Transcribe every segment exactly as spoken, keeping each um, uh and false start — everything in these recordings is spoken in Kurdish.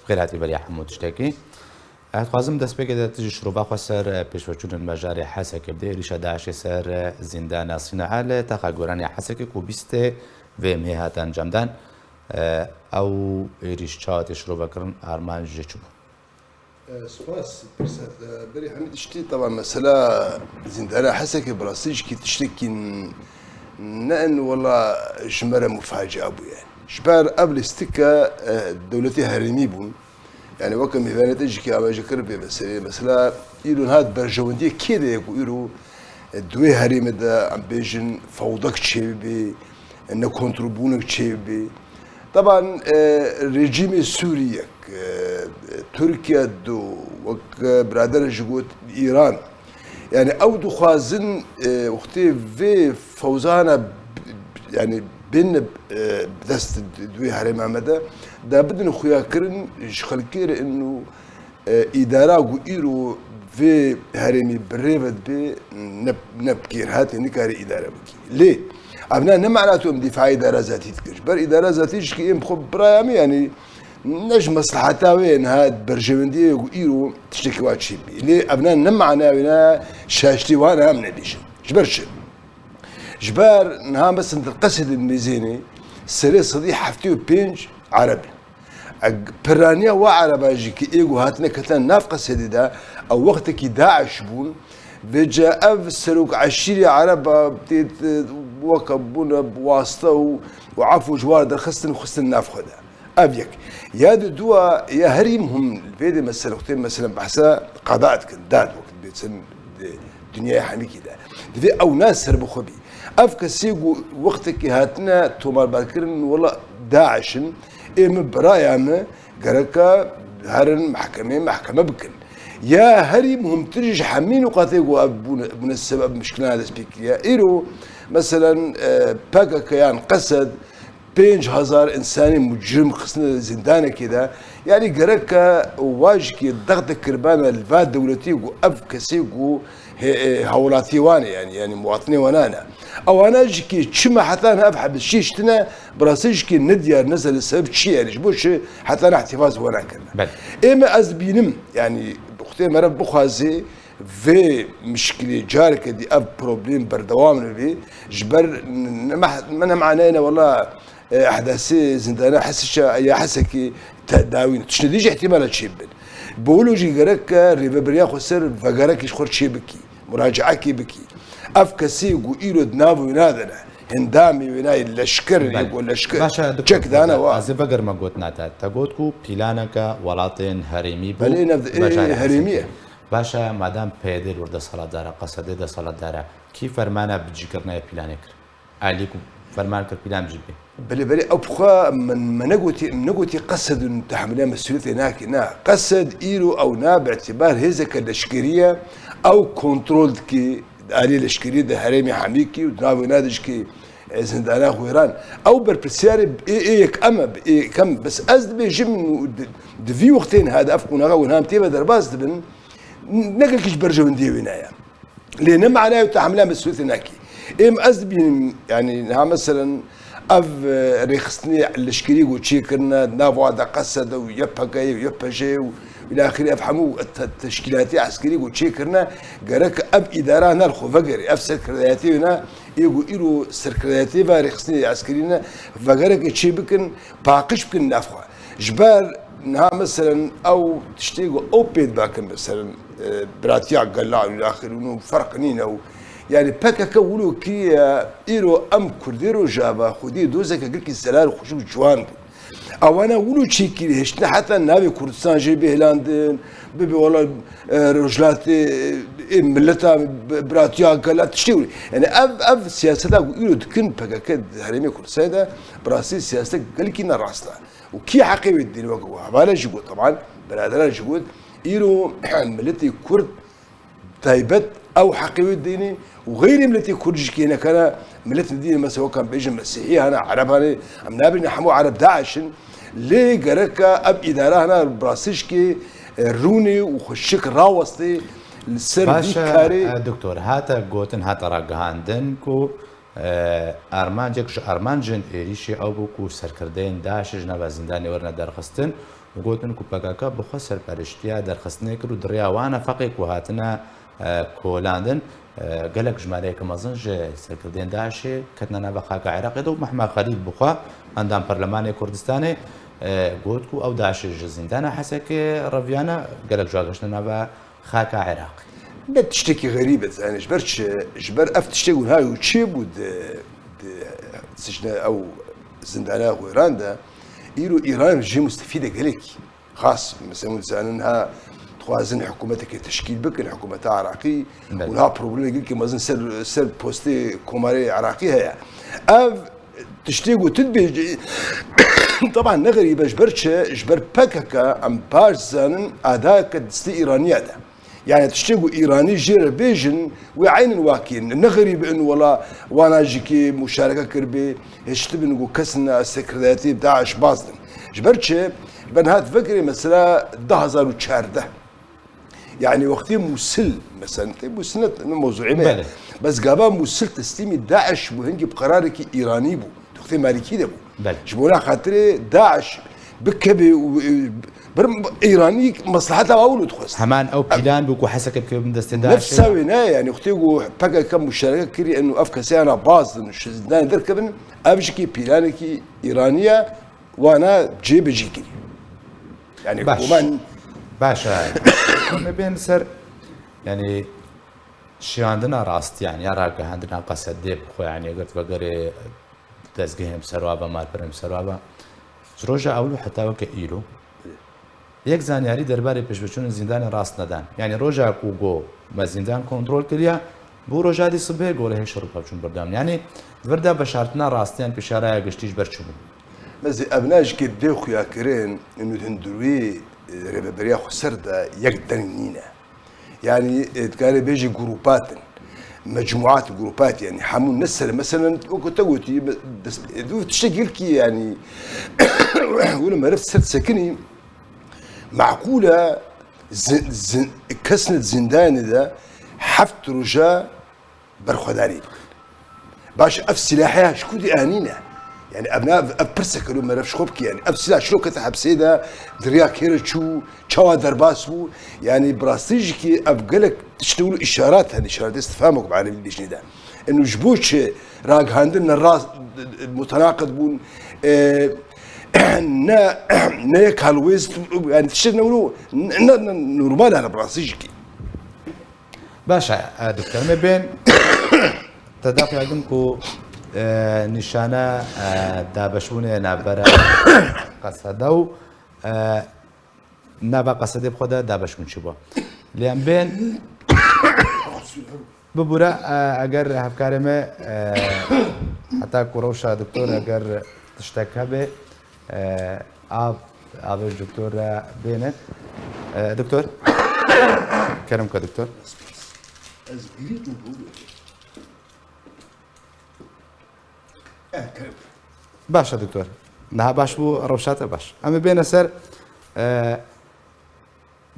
Xêr hatî beriya hemû tiştekî. Ez dixwazim destpêkê de tu jî şirova xwe ser, e, pêşveçûnên bajarê Hesekê bidê. Êrîşa DAIŞê ser, e, zîndana Sîna li taxa goranê Hesekê ku bîstê vê mehê hate encamdan. E, ew êrîş çawa tê şirove kirin, armanc jê çi bû? E, spas, pirsa te. Berî hemî tiştî, teban mesela zîndana Hesekê bi rastî jikî tiştekî n-, ne in wela ji me re mufacia bû yani. Ji ber ev lîstika, e, dewletê herêmî bûn. Yani weke mêvanê te jikî avaje kir bê meselê. Mesela îro niha di berjewendiyê kê de ye ku îro, e, di wê herêmê de em bêjin fewdek çêbibê, nekontrolbûnek çêbibê. Teban, e, rejîmê Sûriyek, e, Tirkiye du, wek, e, biradere jî got Îran. Yani ew dixwazin, e, wextê vê fewzana b-, yani bên, e, bi dest di wê herêma me de, da bidin xuyakirin ji xelkê re inu, e, îdara ku îro vê herêmî bi rê ve dibe, ne, ne bi kêr hatê, nikare îdare bikî. Lê evna ne mana tu em dîfaya îdara zatî dikin. Ji ber îdara zatî jikî ên bi xwe biraya min, yanî ne ji mesleheta wê ye niha berjewendiyê ku îro tiştekî wa çêbî. Lê evna ne mana wê ne şaştî wan em nebêjin. Ji ber çi? Ji ber niha mesin di Qesedê mêzênê serê sedî heftê û pênc Ereb in. Eg piraniya wa Ereba jî ki êgo hatine ketine nav Qesedê de, ew wextekî DAIŞ bûn, vêca ev serok eşîrê Ereba tê, tê, weke bûne bi wasta û, û efû ji war derxistin û xistin nav xwe de. Ev yek. Ya di dua, ya herî muhim li vê de mesele, wextê mesele behsa qada dikin, dad wekit bê çend di dinyaya hemîkî de. Divê ew ne serbixwe bî. Ev kesê ku wextekî hatine tomarbarkirin, wela DAIŞ in, ê min biraya min gereka herin mehkemê, mehkeme bikin. Ya herî muhimtir ji hemî nuqatê ku ev bûne, bûne sebeb mişkilana dest pê kiriye. Îro, meselen, e, P K K yan Qesed, pênc hezar însanê mucrim xistine zîndanekê de. Yanî gereke wajikê dexte kirbane li va dewletî ku ev kesê ku he-, e, hawlatî wan e, yanî, yanî muwatinê wan ne. Ewana jikê çima heta niha ev hebisî ştine, bi rastî jikê ne diyar, ne zelê sebeb çi ye, yanî ji bo çi heta niha îhtîfaz wan nekirine. Belê. Ê me ez dibînim, yanî, wextê meriv bixwaze, vê mişkilê careke dî ev problem berdewam nebe, ji ber ne meh-, me ne manayê ne wela, e, ehdasê zindana Hesişa ya Hesekê te-, dawîn. Tiştê dî jî ihtimala çêbibin. Bi wilo jî gerek e rêveberiya xweser vegerekî ji xwe çê bikî, muracaekê bikî. Ev kesê ku îro di nav wêna de ne, hindamê wêna yê leşker, belê, yê ku leşker baş e, çek dane wa. Ez ê vegerime gotina te. Te got ku planeke welatên herêmî bû, belê, ev, e, bajarê herêmî ye. Hesekê. Baş e, madem P Y D li wir desthilatdar e, Qesedê desthilatdar e, kî fermana bicîkirina yê planê kir? Alî ku ferman kir plan bicî bê. Belê, belê, ew bi xwe min, me negotî, min negotî Qesed û tehemila mesûliyetê nake. Na, Qesed îro ew na bi îtîbar hêzeke leşkerî ye, ew kontrol dike alî leşkerî di herêmê hemîkî û di nav wêna de jikê, e, zindana Xwêran. Ew berpirsiyarê ê, ê yekem e, ê yekem. Bes ez dibêjim û di, di vî wextê niha de ev qonaxa wêna em tê ve derbas dibin, ne gelkî ji berjewendiyê wêna ye. Lê ne manayê te hemle mesûliyetê nakî. Êm ez dibînim, yanî niha meselen ev, e, rêxistinê leşkerî ku çêkirine, nava de Qesede û Y P G û Y P J û îlaxirî ev hemû te-, teşkîlatê eskerî ku çêkirine, gerek ev îdara ner xwe vegerê, ev serkirdayetê ne, ê ku îro serkirdayetê ve rêxistinê eskerî ne, vegereke çê bikin, paqij bikin nav xwe. Ji ber niha meselen ew tiştê ku ew pê dibakin, meselen, e, biratiya gela û îlaxirî û ferq nîne û, yanî P K K wilo kiriye, îro em Kurdê Rojava xwedî dozeke gelkî zelal û xweşik û ciwan bû. Ewana wilo çêkirî hiştine heta navê Kurdistan jê bihêlandin, bibe wela, e, rojhilatê, e, mileta bi-, biratiya gela tiştê wilo. Yanî ev, ev siyaseta ku îro dikin P K K di herêmê Kurdistanê de bi rastî siyasetek gelkî ne rast e. Û kî heqê wê didîne wek hevala jî got, teban, biradera jî got, îro miletê Kurd taybet ew heqê wê didîne û xeyrê miletê Kurd jî kê nekene, miletên dî mesela wek em bêjin Mesîhî hene, Ereb hene, em nabêjin hemû Ereb DAIŞ in, lê gereke ev îdara hene bi rastî jî kê, e, rûnê û xweşik rawestê li ser vî karê. Baş e, e, doktor, hate gotin, hate ragihandin ku E, armancek ji armancên êrîşê ew bû ku serkirdeyên DAIŞê ji nava zîndanê werine derxistin Gotin ku P K K bi xwe serperiştiya derxistinê kir û di rêya wan nefeqê ku hatine, e, kolandin, e, gelek jimareyeke mezin ji serkirdeyên DAIŞê ketine nava xaka Iraqê de û Mehma Xelîl bi xwe endam Perlemanê Kurdistanê, e, got ku ew DAIŞê ji zîndana Hesekê reviyane, gelek ji wan gihiştine nava xaka Iraqê. Ne tiştekî xerîb e, zanî ji ber çi? Ji ber ev tiştê wiha û çêbû di, di sicne ew zindana Xwêran de, îro Îran jê mustefîd e gelekî. Xas, mesela, hûn dizanin ha dixwazin hikûmeteke teşkîl bikin, hikûmeta Iraqî, Belê. û niha problemekî mezin ser, ser postê Komarê Iraqî heye. Ev tiştê ku tu dibêjî, teban ne xerîb e, ji ber çi? Ji ber P K K em baş zanin, ada ke destê Îraniya de. Yani tiştê ku Îranî jê re bêjin, wê eynin wakî ne xerîb in, wela wana jikê muşareke kiribê, hiştibin ku kesin sekreteriyetê DAIŞ baz din. Ji ber çi? Ben hat vekirê mesela du hazar û çardeh. Yani wextê Mûsil, mesela, tê Mûsil ne, ne mewzuê me. Belê. Bes gava Mûsil teslîmî DAIŞ bû, hingî bi qerarekî Îranî bû. Wextê Malîkî de bû. Belê. Ji bona xatirê DAIŞ bikeve û, e, bir Îranî mesleheta ewil dixwest. Heman ew pîlan bû ku Hesekê bikeve bin destê DAIŞê. Nefsa wê ne, yani wextê ku P K K muşareke kirî, eno ev keseyana baz din, ji zindanê derkevin, ev jikî pîlanekî Îranî ye, wana cêbicî kirî. Yani Baş. Koman Baş e. Me bên ser, yani şiyandina rastiyan ya ragihandina Qesedê bi xwe, yani eger tu vegerê dezgehê hemserwa be, malperê hemserwa be, ji roja ewil û heta weke îro yek zanyarî derbarê pêşveçûnên zîndanê rast nedan. Yani roja ku got me zîndan kontrol kiriya, bû roja dî sibê gorehê şer û pevçûn berdewam. Yani di vir de veşartina rastiyan pêşaraya giştî ji ber çi bû? Mezî ev ne jikê dê xuya kirin, û di hundirûyê, e, rêveberiya xweser de yek deng nîne. Yani, e, dikarê bêjî grupat in. Mecmuat, grupat, yani hemû ne ser, mesela, wekî te gotî, me-, des-, e, du tiştek gelkî, yani, wilo meriv ser sekinî, meqûl e, zi-, zi-, kesnet zîndanê de heft roja berxwedanî bikin. Baş, ev silahê ji ku dî anîne? Yani ev ne, ev, ev pirseke lo meriv ji xwe bikî, yani ev silah çilo kete hepsê de, di riya kê re çû, çawa derbas bû? Yani bi rastî jî kî ev gelek tiştê wilo îşarat hene, îşaretê istifhamok bi erebî dibêjinê de. Eno ji bo çi ragihandin ne rast, mutenaqid bûn, e, ne, ne yek halwêz, yani tiştê ne wilo, ne, ne normal hene bi rastî jî kî. Baş e, e, doktor, me bên te daxuya din ku, e, nîşana, e, dabeşbûnê navbera Qesede û, e, nava Qesedê bi xwe de dabeşbûn çi bû. Lê em bên bibûre, e, eger hevkarê me, e, heta ku rewşa doktor eger tiştek hebe, E, av, avê ji doktor re bêne. E, doktor. Kerem ke doktor. Ez girî tu bû. E, kerem. Baş e doktor. Niha baş bû, rewşa te baş. Em ê bêne ser, e,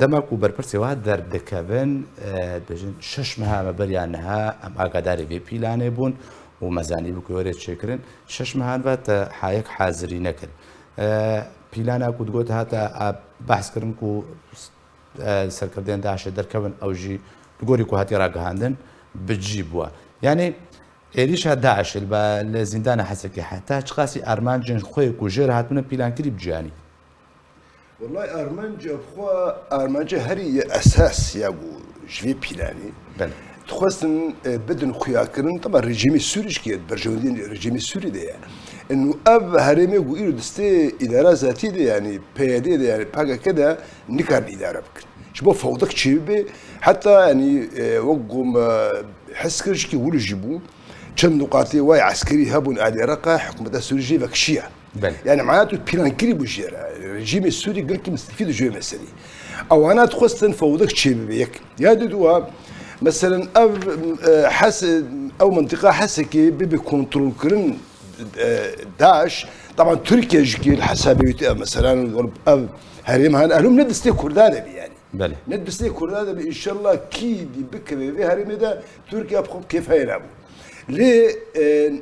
Dema ku berpirsê wa derdikevin, e, dibêjin, şeş meha me beriya niha em agadarê vê pîlanê bûn û me zanîbû ku were çêkirin. Şeş mehan ve te ha yek hazirî nekir. E, pîlana ku digot hate, a, behs kirin ku, e, serkirdeyên DAIŞê derkevin, ew jî li gorî ku hatiye ragihandin, bi cî bûye. Yanî êrîşa DAIŞê li ba-, li zîndana Hesekê heta çiqasî armancên xwe ku jê re hatibûne pîlankirî bi cî anî? Wellahî armanca bi xwe, armanca herî ye esas ya ku ji vê pîlanê Belê. dixwestin, e, bidin xuyakirin. Teba rejîmê Sûrî jî ki berjewendiyên rejîmê Sûrî de ye. Û ev herêmê ku îro destê îdara zatî de, yanî P Y D de, yanî P K K de nikarin îdare bikin. Ji bo fewdek çêbibe, heta, yanî, e, wek ku me his kir jî ki wilo jî bû. Çend nuqatê wayê eskerî hebûn alî Iraqê, hikûmeta Sûrî jê vekişiya. Belê. Yani, manatû pîlankirî bû jê re. Rejîmê Sûrî gelkî mistefîd ji wê meselê. Ewana dixwestin fewdek çêbibe yek. Ya diduwa, meselen, ev, e, Hes-, ew mentiqa Hesekê bibe kontrolkirin, e, DAIŞ. Taban Tirkiye jî kê li hesabê wî tê, ev, meselen, ev herêm han, elûm ne destê Kurda de bî yani. Belê. Ne destê Kurda de bî, înşallah kî dî bikeve vê herêmê de Tirkiye bi xwe bi kêf heye nabû. Lê, e,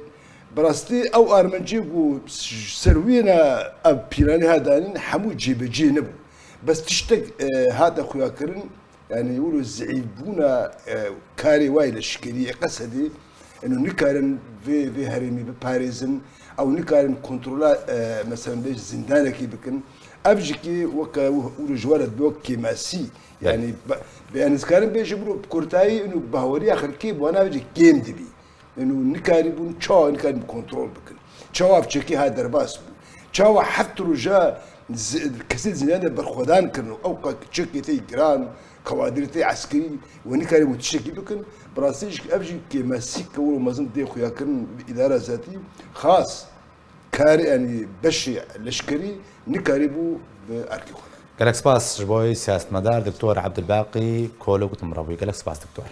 Bi rastî ew armencê ku ser wî ne ev pîranî ha danîn hemû cêbecê nebû. Bes tiştek, e, hate xuyakirin, yanî wilo zîîfbûna, e, karê wayê leşkerî yê Qesedê, eno nikarin vê, vê herêmî biparêzin, ew nikarin kontrola, e, meselen bê zîndanekî bikin. Ev jî kî weke wilo ji we re dibe wek kêmasî. Belê. Yanî be-, be-, yanî ez karim bêjim wilo bi kurtayî eno bahweriya xelkê bi wana ve jî kêm dibî. Eno nikarîbûn, çawa nikarîbûn kontrol bikin? Çawa ev çekê ha derbas bû? Çawa heft roja zi-, kesê zîndan de berxwedan kirin û ew qe-, çekê tê giran, kewadirê tê eskerî we nikarîbûn tiştekî bikin? Bi rastî jî ev jî kêmasî ke wilo mezin dê xuyakirin bi îdara zatî, xas kar, yanî beşê leşkerî nikarîbû bi erkê xwe de. Gelek spas ji bo siyasetmedar Doktor Ebdulbaqî Kolok, tu min re bûyî. Gelek spas Doktor.